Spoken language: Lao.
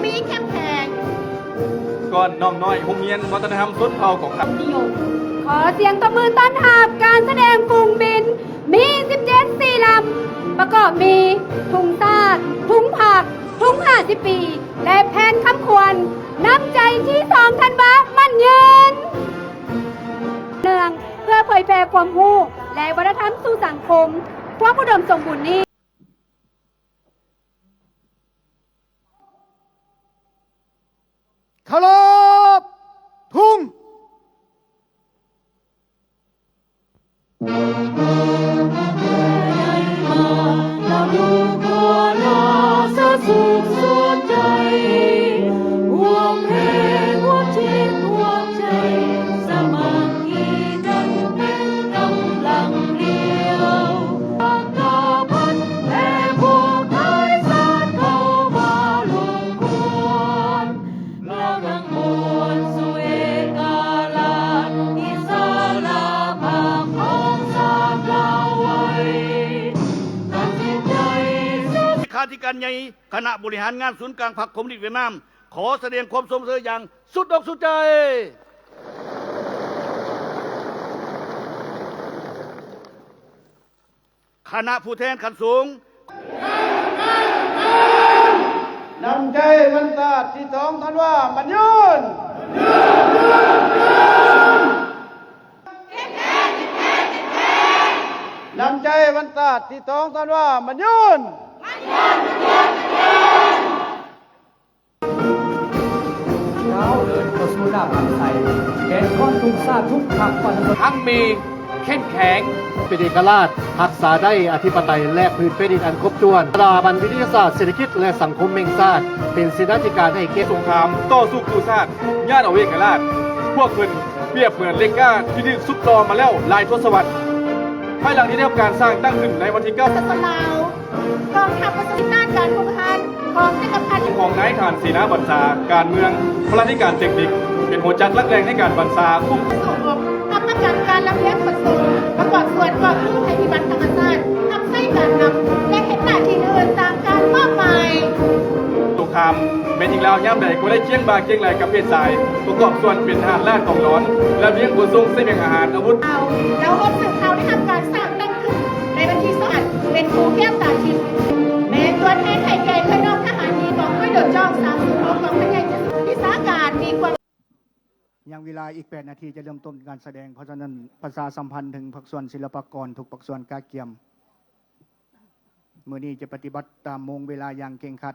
ມີເຂັ້ມແຂງ ກ່ອນນ້ອງນ້ອຍໂຮງຮຽນວັດທະນະທຳຊົນເຜົ່າຂອງເຮົາ. ນິຍົມ ຂໍສຽງຕົບມືຕ້ອນຮັບການສະແດງຝູງບິນ ມີສິບເຈັດສີ່ລຳ ປະກອບມີ ທຸງຊາດ, ທຸງພັກ, ທຸງຫ້າສິບປີ ແລະ ແຜ່ນຄຳຂວັນ ນ້ຳໃຈທີສອງທັນວາ ໝັ້ນຍືນ ເນື່ອງເພື່ອເຜີຍແຜ່ຄວາມຮູ້ ແລະ ວັດທະນະທຳສູ່ສັງຄົມ ຄວາມອຸດົມສົມບູນນີ້. ເຄົາລົບທຸງ. ເລຂາທິການໃຫຍ່ຄະນະບໍລິຫານງານສູນກາງພັກຄອມມູນິດຫວຽດນາມ ຂໍສະແດງຄວາມຊົມເຊີຍຢ່າງສຸດອົກສຸດໃຈ. ຄະນະຜູ້ແທນຂັ້ນສູງ. ນ້ຳໃຈວັນຊາດທີສອງທັນວາ ໝັ້ນຍືນ. ນ້ຳໃຈວັນຊາດທີສອງທັນວາ ໝັ້ນຍືນ. ກ້າວເດີນເຂົ້າສູ່ໜ້າພັກໄຊ ແກ່ນຄອນທຸງຊາດທຸກພາກສ່ວນ ຮັ່ງມີເຂັ້ມແຂງ ເປັນເອກະລາດ, ຮັກສາໄດ້ອະທິປະໄຕ ແລະ ພື້ນແຜ່ນດິນອັນຄົບຖ້ວນ. ສະຖາບັນວິທະຍາສາດເສດຖະກິດ ແລະ ສັງຄົມແຫ່ງຊາດ ເປັນເສນາທິການໃຫ້ແກ່ ສົງຄາມຕໍ່ສູ້ກູ້ຊາດ ຍາດເອົາເອກະລາດ. ພວກເພິ່ນປຽບເໝືອນເຫຼັກກ້າທີ່ຖືກຊຸບຫຼໍ່ມາແລ້ວຫຼາຍທົດສະວັດ. ພາຍຫຼັງທີ່ໄດ້ຮັບການສ້າງຕັ້ງຂຶ້ນໃນວັນທີເກົ້າ ປະຊາຊົນລາວ ກອງທັບປະຊາຊົນຕ້ານການຮຸກຮານຂອງຈັກກະພັດ ຂອງນາຍທະຫານເສນາບັນຊາ, ການເມືອງ, ພະລາທິການເຕັກນິກ ເປັນຫົວຈັກຫຼັກແຫຼ່ງໃນການບັນຊາຄຸ້ມ ປະກອບກັບການລຳລຽງປະສົງ ປະກອບສ່ວນກອບກູ້ໄພພິບັດທຳມະຊາດ, ຮັບໃຊ້ການນຳ ແລະ ເຮັດໜ້າທີ່ອື່ນຕາມການມອບໝາຍ. ສົງຄາມແມ່ຍິງລາວຍາມໃດກໍໄດ້ຄຽງບ່າຄຽງໄຫຼ່ກັບເພດຊາຍ, ປະກອບສ່ວນເປັນທະຫານລາດກອງຫຼອນ ລະບຽງຂົນສົ່ງສະບຽງອາຫານ, ອາວຸດ. ລາວໂຮມສືບເຂົ້າໄດ້ຮັບການສ້າງຕັ້ງຂຶ້ນໃນວັນທີຊາວເອັດ ເປັນຜູ້ພຽງຕາທິດ ແມ່ນຕົວແທນໃຫ້ແກ່ເອື້ອຍນ້ອງທະຫານດີກອງຮ້ອຍໂດດຈ້ອງ ສາມສູນຫົກ ກອງພັນໃຫຍ່ເຈັດສິບ ວິຊາການມີຄວາມ ຍັງເວລາອີກແປດນາທີຈະເລີ່ມຕົ້ນການສະແດງ, ເພາະສະນັ້ນປະຊາສຳພັນເຖິງພາກສ່ວນສິລະປາກອນທຸກພາກສ່ວນກະກຽມ. ມື້ນີ້ຈະປະຕິບັດຕາມໂມງເວລາຢ່າງເຄັ່ງຄັດ.